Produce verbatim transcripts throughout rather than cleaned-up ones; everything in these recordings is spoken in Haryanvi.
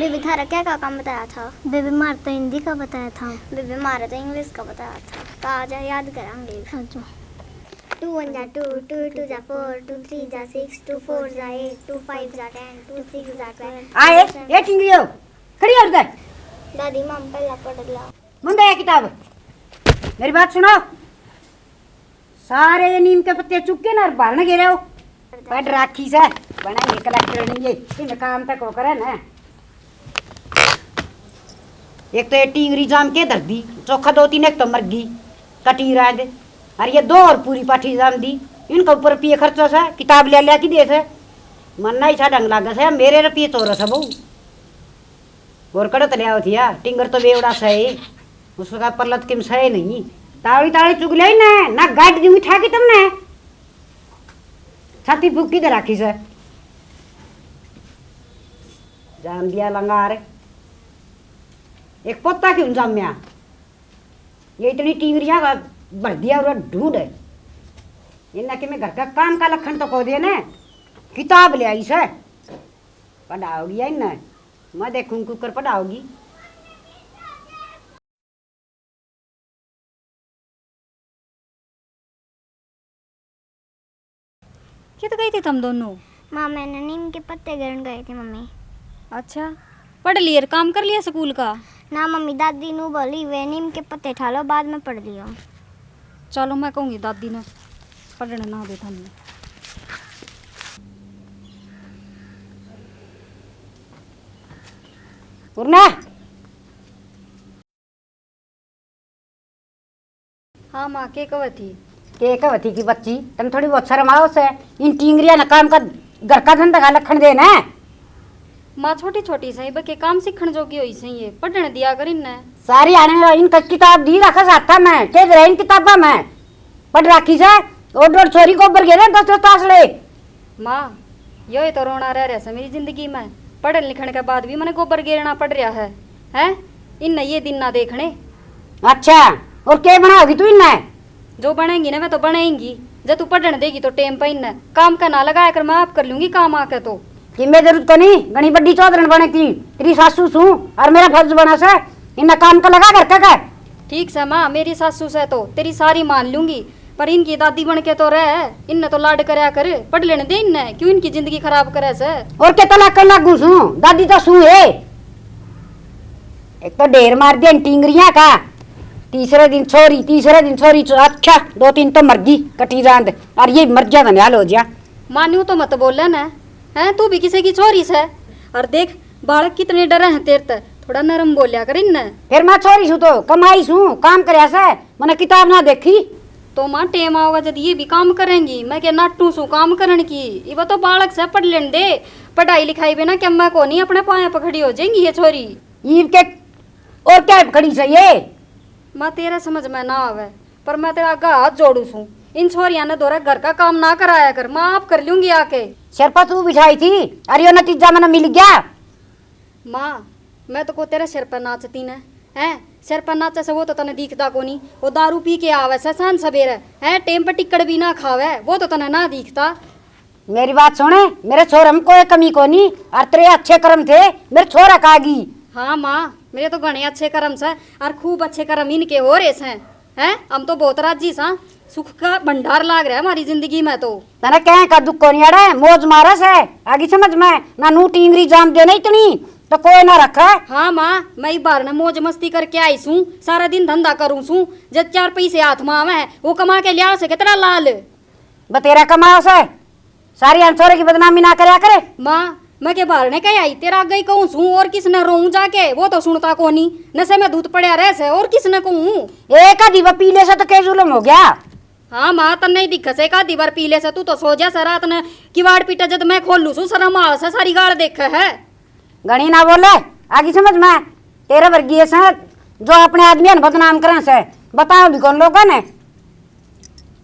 बेबे, थारा क्या का काम बताया था? बेबे, मार तो हिंदी का बताया था। बेबे, मारा तो इंग्लिश का बताया था। तो आ जा, याद करांगे। अच्छा। Two one जा two, two two जा four, two three जा six, two four जा eight, two five जा ten, two six जा twelve। आए, ए टिंगरियो, खड़ी हो इधर। दादी, माम पहला पढ़ ला। मुंडे ये किताब, मेरी बात सुनो। सारे ये नीम के पत्ते चुग के ना और बाहर न गिराओ। पढ़ राखी से, बनाएंगे कलेक्टर नहीं ये, इन काम तक को करे ना। एक तो ये टींगरी जाम के धर दी, चोखा दो तीन एक तो मर गई, कटी रांद। और ये दो और पूरी पाठी जाम दी, इनका ऊपर पिए खर्चा से, किताब ले लिया की दे से। मन्ना ही छा ढंग लागे से, मेरे रुपये चोर से बहू। और कड़त ले आओ थिया, टिंगर तो बेवड़ा सही, उसका परलत किम सही नहीं। तावड़ी तावड़ी चुग ले ना, ना गाट दी उठा के तुमने। छाती फूकी दे राखी से। जाम दिया लंगार। एक पोता क्यों जाम्या? ये इतनी टींगरियां का भर दिया और ढूंढ है। इन्ना कि मैं घर का काम का लखन तो को दे ने, किताब ले आई से। पढ़ाओगी या इन्ना? मैं देखूं कुकर पढ़ाओगी। कित गई थी तुम दोनों? माँ, मैंने नीम के पत्ते गिरन गए थे, मम्मी। अच्छा, पढ़ लिए, काम कर लिया स्कूल का? ना मम्मी, दादी नू बोली, "वे नीम के पत्ते ठा लो, बाद में पढ़ लियो।" चलो, मैं कहूँगी दादी ने, पढ़ने ना दे थमने। उड़ना। हाँ माँ, के कहवै थी? के कहवै थी कि बच्ची, तन थोड़ी बहुत शर्म आओ से। इन टींगरिया ने काम का, घर का धंधा का लखन दे ना। माँ, छोटी छोटी सही, बके काम सीखण जोगी होई सही है, पढ़ने दिया कर इनने। सारी आने इनका किताब दी रखा साथा में, के दे इन किताबा में पढ़ राखी से। और डोर छोरी गोबर गेरे दस दस तास ले। माँ, यो ही तो रोना रह रहा है मेरी जिंदगी में। पढ़न लिखण के बाद भी मने गोबर गेरना पड़ रहा है, हैं? इनने ये दिन ना देखने। अच्छा, और के बनाओगी तू इनने? जो बनेंगी ना, मैं तो बनेंगी। जब तू पढ़न देगी तो टेम पे इनने काम का ना लगाया कर, मैं आप कर लूंगी काम आके तो। कि मैं जरूरत को नहीं, घणी बड्डी चौधरन बने की, तेरी सासू सू, और मेरा फर्ज बना से, इनने काम का लगा घर का कर। ठीक से माँ, मेरी सासू से तो तेरी सारी मान लूंगी, पर इनकी दादी बन के तो रह, इनने तो लाड करया कर, पढ़ लेने दे इनने, क्यों इनकी जिंदगी खराब करे से? और के तलाक कर लागू सूं, दादी तो सूं है। एक तो ढेर मार दिया इन टींगरियां का, तीसरे दिन छोरी, तीसरे दिन छोरी, छो-, अच्छा, दो तीन तो मर गई, कटी जान दे, और ये मर गया तो न्याल हो गया। माँ, न्यू तो मत बोले ना, हैं, तू भी किसी की छोरी से। और देख, बालक कितने डरे हैं तेरे ते, थोड़ा नरम बोल्या कर इनने। फिर मैं छोरी सूं तो कमाई सूं, काम करया से, मने किताब ना देखी। तो माँ, टेम आओगा जद ये भी काम करेंगी। मैं के नाटू सूं काम करण की, इब तो बालक से, पढ़ लेन दे। पढ़ाई लिखाई बिना के मैं कोनी, अपने पाया पे खड़ी हो जाएंगी ये छोरी। ईब के और क्या खड़ी से ये? माँ, तेरा समझ में ना आवे, पर मैं तेरा आगे हाथ जोड़ू सूं, इन छोरियां ने दोरा घर का काम ना कराया कर, मैं आप कर लूंगी आके। सिर पर तू बिठाई थी, अरे यो नतीजा मने मिल गया। माँ, मैं तो को तेरे सिर पर नाचती ने, हैं? सिर पर नाचे से वो तो तने दिखता कोनी। वो दारू पी के आवे से सांझ सवेरे, हैं? टेम पर टिक्कड़ भी ना खावे, वो तो तने ना दिखता। मेरी बात सुने, मेरे छोरे में कोई कमी कोनी, और तेरे अच्छे कर्म थे, मेरे छोरा का आ गई। हाँ माँ, मेरे तो घणे अच्छे कर्म से, और खूब अच्छे कर्म इनके हो रहे से। हैं, हम तो बहुत राजी सा, सुख का भंडार लाग रहा है हमारी जिंदगी में तो। तने कह का दुख कोनी अड़े, मौज मारे से, आगी समझ में ना। नू टींगरी जाम देने इतनी तो कोई ना रखा। हाँ माँ, मैं ही बाहर ने मौज मस्ती करके आई सूं, सारा दिन धंधा करूं सूं, जब चार पैसे हाथ में आवे, वो कमा के लिया से कितना लाल। बतेरा कमाओ से, सारी अनसोरे की बदनामी ना करया करे। माँ, मैं के बारणे कह आई, तेरा आगे ही कहूँ सूं, और किसने रोऊं जाके, वो तो सुनता कोनी। नशे में धुत पड़या रह से, और किसने कहूँ? एक आधी बार पी ले से तो के जुलम हो गया? हाँ माँ, तन्ने ही दिखे से, एक आधी बार पी ले से, तू तो सो जा से रात ने, किवाड़ पीटे जद मैं खोलू सूं, शर्म आवे से, सारी गाल देखे है। घणी ना बोले, आगी समझ में। तेरे वर्गीय से जो अपने आदमी ने बदनाम करे से, बताओ भी कौन लोगों ने।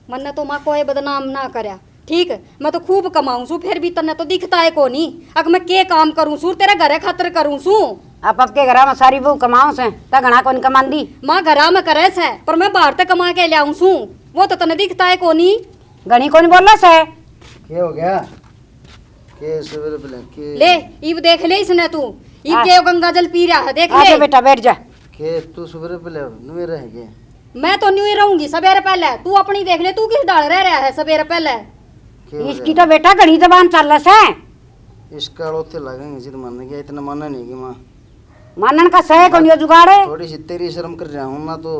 मन्ने तो माँ कोई बदनाम ना करया, ठीक, मैं तो खूब कमाऊं सूं, फिर भी तन्ने तो दिखता है कोनी। अक मैं के काम करूं सूं, तेरे घरे खातर करूं सूं। आप आपके घरा में सारी बहू कमाओ से, ता घणा कौन कमांदी? माँ घरा में करे से, पर मैं बाहर तक कमा के ल्याऊं सूं, वो तो तन्ने दिखता है कोनी। घणी कौन बोला से? के हो गया? के सवेरे पहले के ले, इब देख ले इसने तू। इब के यो गंगा जल पी रहा है, देख ले। बेटा, बैठ जा। के तू सवेरे पहले न्यू रह गए? मैं तो न्यू ही रहूंगी सवेरे पहले। तू अपनी देख ले, तू किस ढाल रह रहा है सवेरे पहले? के हो इसकी गया? तो बेटा घणी जबान चल से। इसका लोते लगेंगे जिद मान गया, इतना माना नहीं कि माँ। मानन का सह कोनी जुगाड़ है। थोड़ी सी तेरी शर्म कर रहा हूँ ना, तो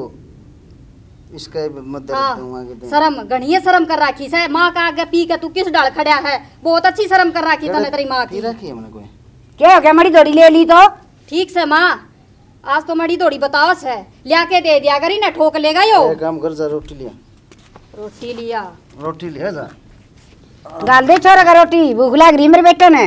इसका ही मत दर्द हाँ, दूंगा कि दे। शर्म घणी है, शर्म कर राखी से। माँ का आगे पी के तू किस ढाल खड़ा है? बहुत अच्छी शर्म कर राखी तने तेरी माँ की। रखी है मैंने कोई। क्या हो गया, मड़ी दौड़ी ले ली तो? ठीक से माँ, आज तो मड़ी दौड़ी बताओ से, लिया के दे दिया करी ना, ठोक लेगा यो। एक काम कर, जा रोटी लिया। रोटी लिया। रोटी लिया जा। गाल दे छोरा का रोटी, भूख लाग रही मेरे बेटे ने।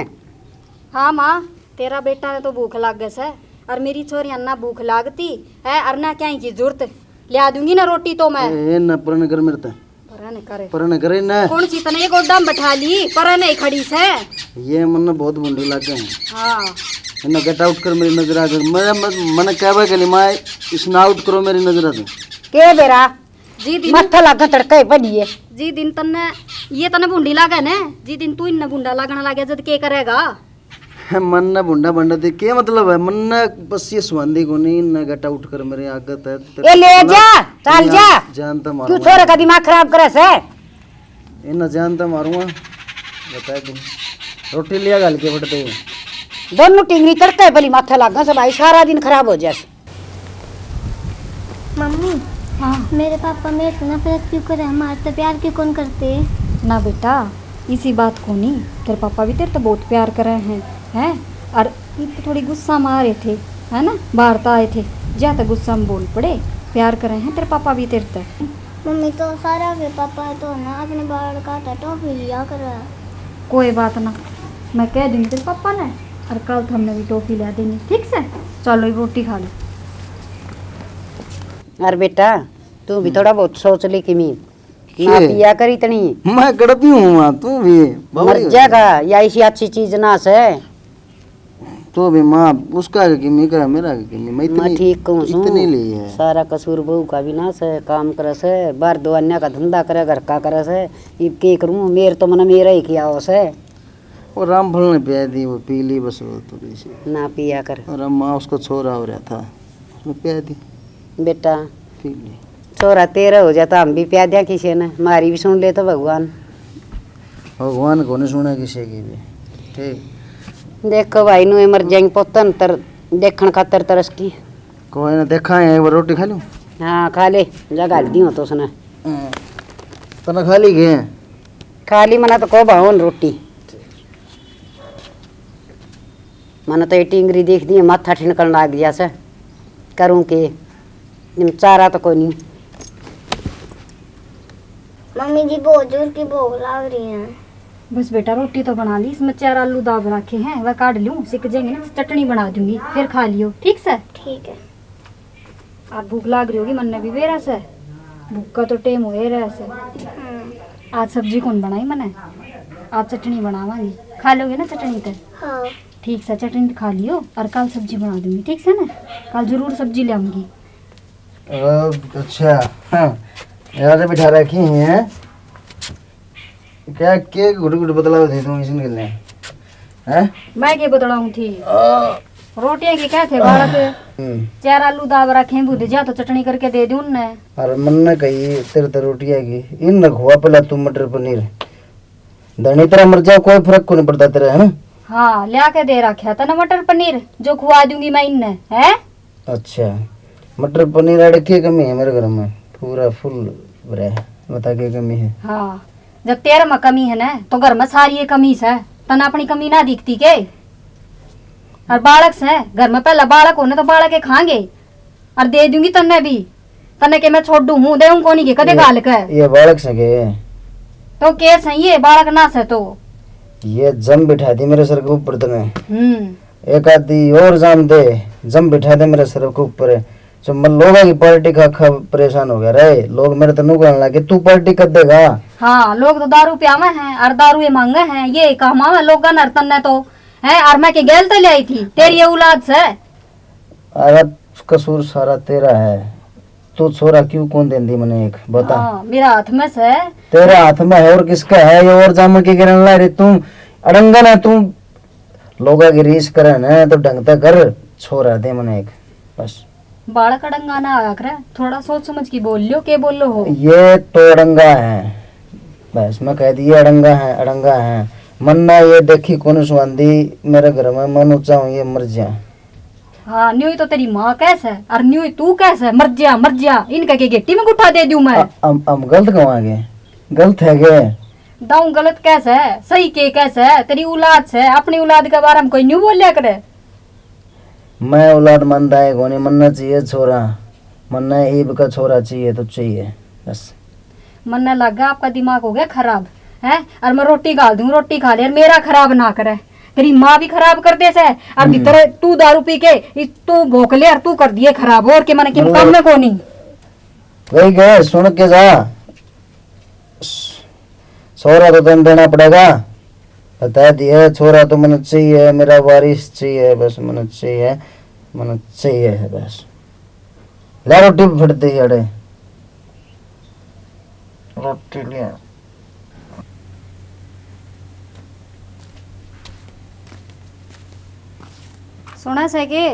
हाँ माँ, तेरा बेटा ने तो भूख लाग गए से, और मेरी छोरियां ना भूख लागती है, और ना क्या की जरूरत लिया दूंगी ना रोटी तो मैं। ए, ए, ना परण कर मेरे ते। परण करे। परण करे ना। कौन सी तने ये गोदा में बैठा ली, परण ही खड़ी से। ये मन बहुत भुंडी लागे हैं। हाँ। इन्हें गेट आउट कर मेरी नजर आ गई। मैं, मैं, मैंने कहवा के लिए माँ, इसने आउट करो मेरी नजर आ गई। के बेरा? जी दिन मत्था लागा तड़का ही पड़ी है। जी दिन तन्ने, ये तन्ने भुंडी लागे ने, जी दिन तू इन्ने भुंडा लागना लागे, जद के करेगा? मन ने भुंडा बंडा दे के मतलब है? मन ने बस ये सुहांदी को नहीं, इन्ने गेट आउट कर मेरे आगे ते। ए, ले जा, चल जा। जान तो मारूंगा। क्यों छोरे का दिमाग खराब करे से? इन्हें जान तो मारूंगा। बता दे। रोटी लिया घाल के बट दे। दोनों टिंगरी तड़के भली माथे लागा से भाई, सारा दिन खराब हो जाए। मम्मी, हाँ। मेरे पापा मेरे से नफरत क्यों करे? हमारे तो प्यार क्यों कौन करते? ना बेटा, इसी बात को नहीं, तेरे पापा भी तेरे तो बहुत प्यार करे हैं, हैं? और ये तो थोड़ी गुस्सा में आ रहे थे, है ना, बाहर तो आए थे, ज्यादा गुस्सा में बोल पड़े, प्यार करे हैं तेरे पापा भी तेरे तो। मम्मी, तो सारा के पापा तो ना अपने बाल काटा टॉफी लिया करे। कोई बात ना, मैं कह दूंगी तेरे पापा ने, और कल थमने भी टॉफी ला देंगे, ठीक से? चलो, ये रोटी खा लो। अरे बेटा, तू भी हम्म। थोड़ा बहुत सोच ले किमी। ना के? पिया कर इतनी। मैं कड़पी हूँ माँ, तू भी। मर जाएगा, या इसी अच्छी चीज ना से। तो भी माँ, उसका के किमी करे, मेरा के किमी, मैं मैं इतनी, ठीक कहूँ सूं। इतनी ली है। सारा कसूर बहू का भी ना से, काम करे से, बाहर दो अन्य का धंधा करे, घर का करे से। इब के करूँ, मेरे तो मन मेरा ही किया हो से। वो रामफल ने पिया दी, वो पी ली बस, वो थोड़ी सी। ना पिया कर। और माँ उसको छोरा हो रहा था, उसने पिया दी। बेटा, पी ली। छोरा तेरा हो जाता, हम भी प्या दिया किसी ने, मारी भी सुन ले तो भगवान। भगवान को नहीं सुना किसी की भी। ठीक। देखो भाई, नु मर जाएंगे, पोतन तर देखण खातर तरस की। कोई ना, देखा है, एक बार रोटी खा लूं? हाँ, खा ले, जा घाल दी हो तो उसने। हाँ। तने खा ली के? खा ली, मना तो को भावन रोटी। मने तो ये टिंगरी देख दी, माथा ठिनकण लाग गया से। करूं के? निम चारा तो कोनी। मम्मी जी, बहुत जोर की भूख लाग रही है। बस बेटा, रोटी तो बना ली, इसमें चार आलू दाब रखे हैं, वह काट लूं, सिक जाएंगे ना, चटनी बना दूंगी, फिर खा लियो, ठीक से? ठीक है। आज भूख लाग रही होगी, मन्ने भी बेरा से, भूख का तो टेम होए रहा से। हम्म। आज सब्जी कौन बनाई मने, आज चटनी बनावांगी, खा लोगे ना चटनी ते? हाँ। ठीक से, चटनी तो खा लियो और कल सब्जी बना दूंगी, ठीक से ना? कल जरूर सब्जी ले आऊंगी। अ, अच्छा, हाँ, यार बिठा रखी है। क्या, के गुड़ गुड़ बतलाव दे दूं इसन के लिए? हैं? मैं के बतलाऊं थी? आ। रोटियां की क्या थे बालक? हम्म। चार आलू दाब रखे हैं, भूत जा तो चटनी करके दे दूं उनने। अरे मन ने कही तेरे तो रोटियां की, इन रखवा पहला तू मटर पनीर। धनी तेरा मर जाओ, कोई फर्क को नहीं पड़ता तेरा, है ना? हाँ, लिया के दे रखा तने मटर पनीर, जो खुआ दूंगी मैं इनने, है? अच्छा, मटर पनीर आड़े के कमी है मेरे घर में? पूरा फुल भरा है। बता, के कमी है? हाँ, जब तेरे में कमी है ना, तो घर में सारी ये कमी से। तने अपनी कमी ना दिखती के? और बालक से घर में, पहला बालक होने तो बालक के खाएंगे, और दे दूंगी तन्ने भी। तन्ने के मैं छोड़ू हूँ, देऊं कोनी के कदे ये, गाल के। ये बालक से के? तो के सही है, बालक ना से तो। ये जम बिठा दी मेरे सर के ऊपर तने। हम्म। एक आधी और जान दे, जम बिठा दे मेरे सर के ऊपर। जो मैं लोगों की पार्टी का खा परेशान हो गया रे, लोग मेरे तनु कहने लगे, "तू पार्टी कब देगा?" हाँ, लोग तो दारू प्यावे हैं और दारू ये मांगे हैं, ये काम आवे लोग नर तन्ने तो, हैं? और मैं के गैल तो ले आई थी, तेरी ये औलाद से। अरे, कसूर सारा तेरा है, तू छोरा क्यों कौन देंदी मने एक बता। हाँ, मेरा हाथ में से। तेरे हाथ में है और किसका है? ये और जाम के गिरन ला रे तू, अड़ंगन है तू। लोगा की रीस करे ना तो ढंग तै कर, छोरा दे मने एक, बस। बालक अड़ंगा ना आया करे, थोड़ा सोच समझ की बोल लियो, के बोलो हो। ये तो अड़ंगा है, बस मैं कह दिए अड़ंगा है, अड़ंगा है। मन्ना ये देखी कौन सुहांदी, मेरे घर में मन ऊंचा हूँ, ये मर जा। हाँ, न्यू ही तो तेरी माँ कह सै, और न्यू ही तू कह सै, मर जा, मर जा। इनका के गेटी में गुठा दे दूं मैं? अ-, हम, हम गलत कहवांगे? गलत है के? दाऊं गलत कह सै, सही के कह सै, तेरी औलाद सै, अपनी औलाद के बारे में कोई न्यू बोलिया करे। मैं औलाद मानता है कोनी, मन्ना चाहिए छोरा, मन्ना ईब का छोरा चाहिए तो चाहिए, बस। मन्ने लगा आपका दिमाग हो गया खराब, है? और मैं रोटी घाल दूं, रोटी खा ले, और मेरा खराब ना करे। तेरी माँ भी खराब कर दे सै, और हम्म। भीतर तू दारू पी के, इस तू भोंक ले और तू कर दिए खराब, और के मैंने किम मतलब काम में कोनी। वही गए, सुन के जा। छोरा तो तन देना पड़ेगा, बता दिए, छोरा तो मने चाहिए, मेरा वारिस चाहिए, बस मने चाहिए, मने चाहिए है बस। ले रोटी भी फट दे अड़े, रोटी ले। सुना सै के?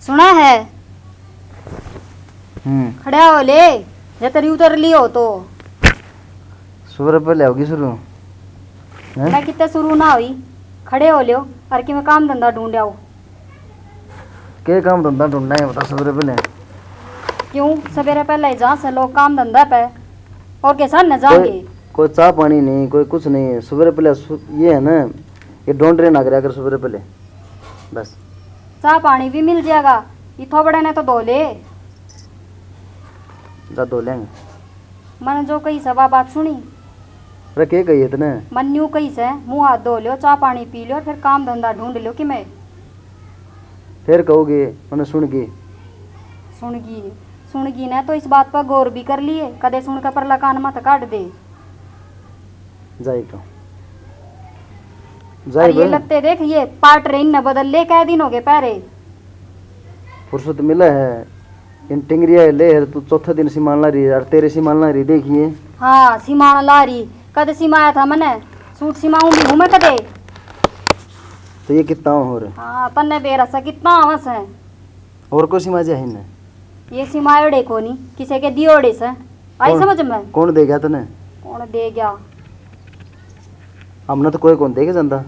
सुना है? हम्म। खड़ा हो ले, या तेरी उतर ली हो तो। सुबह पहले होगी शुरू, हैं? मैं कितने शुरू ना हुई, खड़े हो लियो, और कि मैं काम धंधा ढूंढ आओ। के काम धंधा ढूंढना है बता सवेरे पहले? क्यों, सवेरे पहले ही जा से लोग काम धंधा पे, और के साथ न जाएंगे। कोई, कोई चाह पानी नहीं, कोई कुछ नहीं है। सवेरे पहले सु-, ये है ना, ये डोंडरे ना करया कर सवेरे पहले, बस। चाह पानी भी मिल जाएगा, ये थोबड़े ने तो धो ले। जा धो लेंगे। मैंने जो कही सै, वा बात सुनी? अरे, के कही है तने? मन न्यू कही सै, मुंह हाथ धो लियो, चाह पानी पी लियो, फिर काम धंधा ढूंढ लियो कि मैं। फिर कहोगे, मैंने सुन गई। सुन गई, सुन गई ना, तो इस बात पर गौर भी कर लिए, कदे सुन के परला कान मत काट दे। जाए तो। जाए और ये बे। लत्ते देख, ये पाट रहे, इनने बदल ले, कै दिन हो गए पहरे। फुर्सत मिला है, इन टिंगरिया ले है, तू चौथे दिन सिमान ला रही है, और तेरे सिमान ला रही, देखिए। हाँ, सिमान ला रही। कद सिमाया था मने? सूट सिमाऊं भी हूँ मैं कदे। तो ये कितना हो रहा? हाँ, तन्ने बेरा सा कितना आवा सै। और कोई सिमा जा है इन्हें? ये सिमायोड़े कोनी, किसे के दियोड़े सै। आई कौन, समझ में? कौन दे गया तने? कौन दे गया? हमने तो कोई कौन दे के जांदा।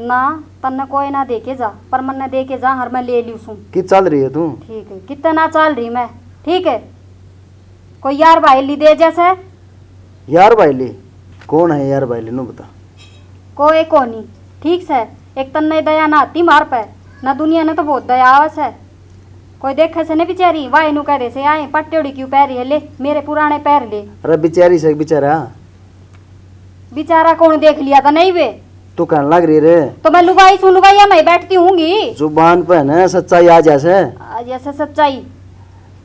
ना, तन्ने कोई ना दे के जा, पर मन्ने दे के जा, हर मैं ले लियो सूं। कि चल रही है तू? ठीक है, कितना ना चल रही मैं, ठीक है? कोई यार भाई ली दे जैसे? यार भाई ली? कौन है यार भाई ली, नू बता। कोई कोनी, ठीक सै, एक तन्ने दया ना आती मार पे, ना दुनिया ने तो बहुत दया आवे सै। कोई देखे से नहीं बेचारी, वाई नू कह दे से, आए पट्योड़ी क्यों पहरी है, ले मेरे पुराने पहर ले। अरे बेचारी से बेचारा। बेचारा कौन देख लिया था नहीं वे? तू कहने लग रही रे। तो मैं लुगाई सूं, लुगाइया मैं बैठती हूँगी। जुबान पे है ना सच्चाई आ जैसे। आ जैसे सच्चाई।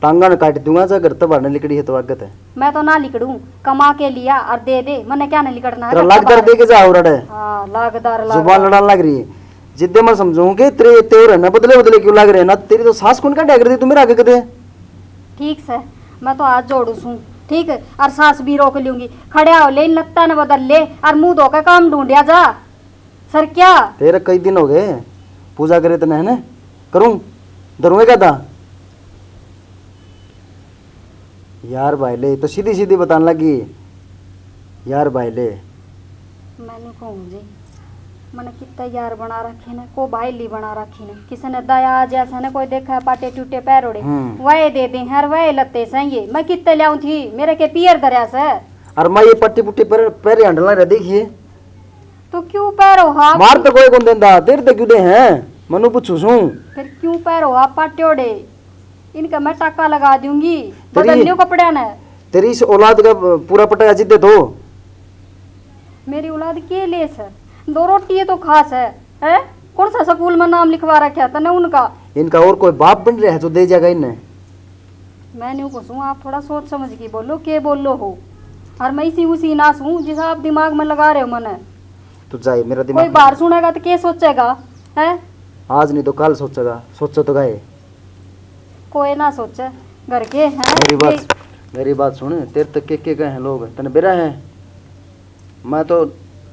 टांगा ने काट दूंगा, जा घर तो बाहर ने लिकड़ी है तो आगत है। मैं तो ना लिकड़ूं, कमा के लिया और दे दे, मने क्या ना लिकड़ना है, तेरा घर तो लागदार बाहर। दे के जा हो रड़े। हाँ, लागदार, जुबान लागदार। लड़ान लग रही है। जिद्दे मैं समझूं कि तेरे तेवर है ना, बदले बदले क्यों लग रहे हैं ना, तेरी तो सास कौन का डैगर दी तू मेरा आगे कदे। ठीक सै, मैं तो हाथ जोड़ू सूं, ठीक है, और सांस भी रोक लूंगी। खड़ा हो ले, इन लत्ता ने बदल ले, और मुंह धो के काम ढूंढया जा। सर क्या? तेरे कई दिन हो गए, पूजा करे तने है ना, करूं, धरूंगा क्या था? यार भाई ले, तो सीधी सीधी बताने लगी, यार भाई ले। मैंने कहूँ जी, मैंने कितना यार बना रखे ने, को भाई ली बना रखी ने, किसी ने दया आ जैसे ने कोई देखा पाटे टूटे पैरोड़े, हम्म। वह दे दे, हर वह लत्ते सही है। मैं कितने ल्याऊं थी, मेरे के पियर धरया से। और मैं ये पट्टी पुट्टी पर, पैरे हंडला रह देखिए। तो क्यों पैरो हा? मार तो कोई कौन देंदा, तेरे ते क्यों दे हैं? मनु पूछू सूं। फिर क्यों पैरो हा पाट्योड़े? इनका मैं टाका लगा दूंगी, तेरी, बदल लियो कपड़े ने। तेरी इस औलाद का पूरा पटाया जिद्दे तो। मेरी औलाद के ले सै? दो रोटी ये तो खास है, हैं? कौन सा स्कूल में नाम लिखवा रखा तने उनका? इनका और कोई बाप बन रहा है जो दे जाएगा इन्हें? मैं न्यू पूछूं, आप थोड़ा सोच समझ के बोलो, के बोलो हो? और मैं इसी उसी ना सूं जिस आप दिमाग में लगा रहे हो मने। तू जाए, मेरा दिमाग कोई बाहर सुनेगा तो के सोचेगा, हैं? आज नहीं तो कल सोचेगा, सोचो तो गए। कोई ना सोचे, घर के हैं मेरी बात, ये। मेरी बात सुन, तेरे तक के के कहे हैं लोग, तने बेरा है? मैं तो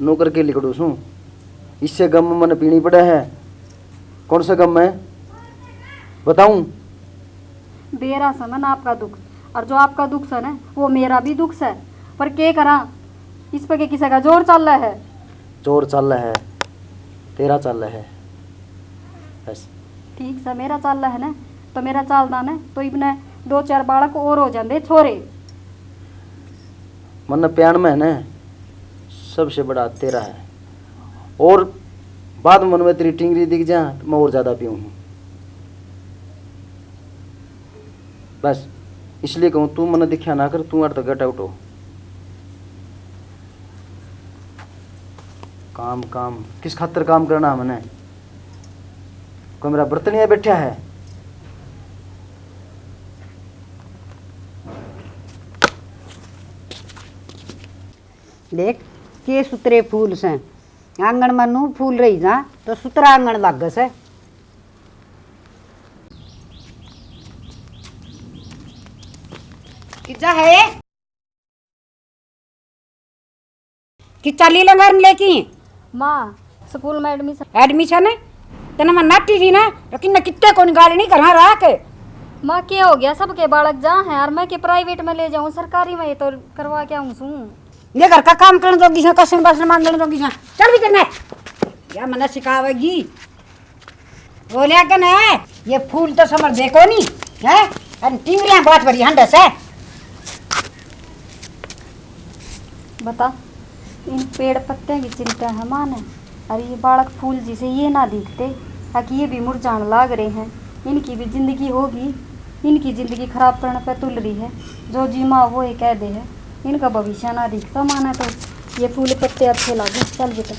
नौकर के लिकड़ू सूं। इससे गम मन पीनी पड़े है। कौन सा गम है बताऊं? बेरा से मन आपका दुख, और जो आपका दुख से ना, वो मेरा भी दुख से। पर के करा, इस पे के किसी का जोर चल रहा है? जोर चल रहा है, तेरा चल रहा है बस। ठीक से मेरा चल रहा है ना, तो मेरा चालदा ना, तो इबने दो चार बालक और हो जाते छोरे। मन प्याण में है ना, सबसे बड़ा तेरा है। और बाद में मन में तेरी टिंगरी दिख जा तो मैं और ज्यादा पीऊँ हूँ। बस इसलिए कहूँ, तू मन दिखा ना कर, तू अर तो गेट आउट हो। काम काम किस खातर काम करना है मने? कोई मेरा बर्तनिया बैठा है? देख, के सुतरे फूल से, आंगण में नू फूल रही जा तो सुतरा आंगण लागे से। किजा है कि चाली लंगर लेकी? माँ, स्कूल में एडमिशन। एडमिशन है? तने मैं नाटी थी ना, तो किन्ने कित्ते कोनी गाली नहीं करा राख। माँ, के हो गया? सबके बालक जा हैं यार, मैं के प्राइवेट में ले जाऊँ, सरकारी में ये तो करवा के आऊँ सूं। ये घर का काम करने जोगी से, कसन बसन मांजने जोगी से। चल भी करना है। क्या मना सिखावेगी? बोलिया के ना, ये फूल तो समझ दे कोनी, हैं? अन टिंगरियां बात भरी हंडे से। बता, इन पेड़ पत्तियां की चिंता है माँ ने, अरे ये बालक फूल जिसे ये ना दिखते, ताकि ये भी मुरझाण लाग रहे हैं। इनकी भी जिंदगी होगी, इनकी जिंदगी खराब करने पे तुल रही है। जो जी माँ वो ही कह दे है, इनका भविष्य ना दिखता माँ ने तो। ये फूल पत्ते अच्छे लागे। चल बेटा।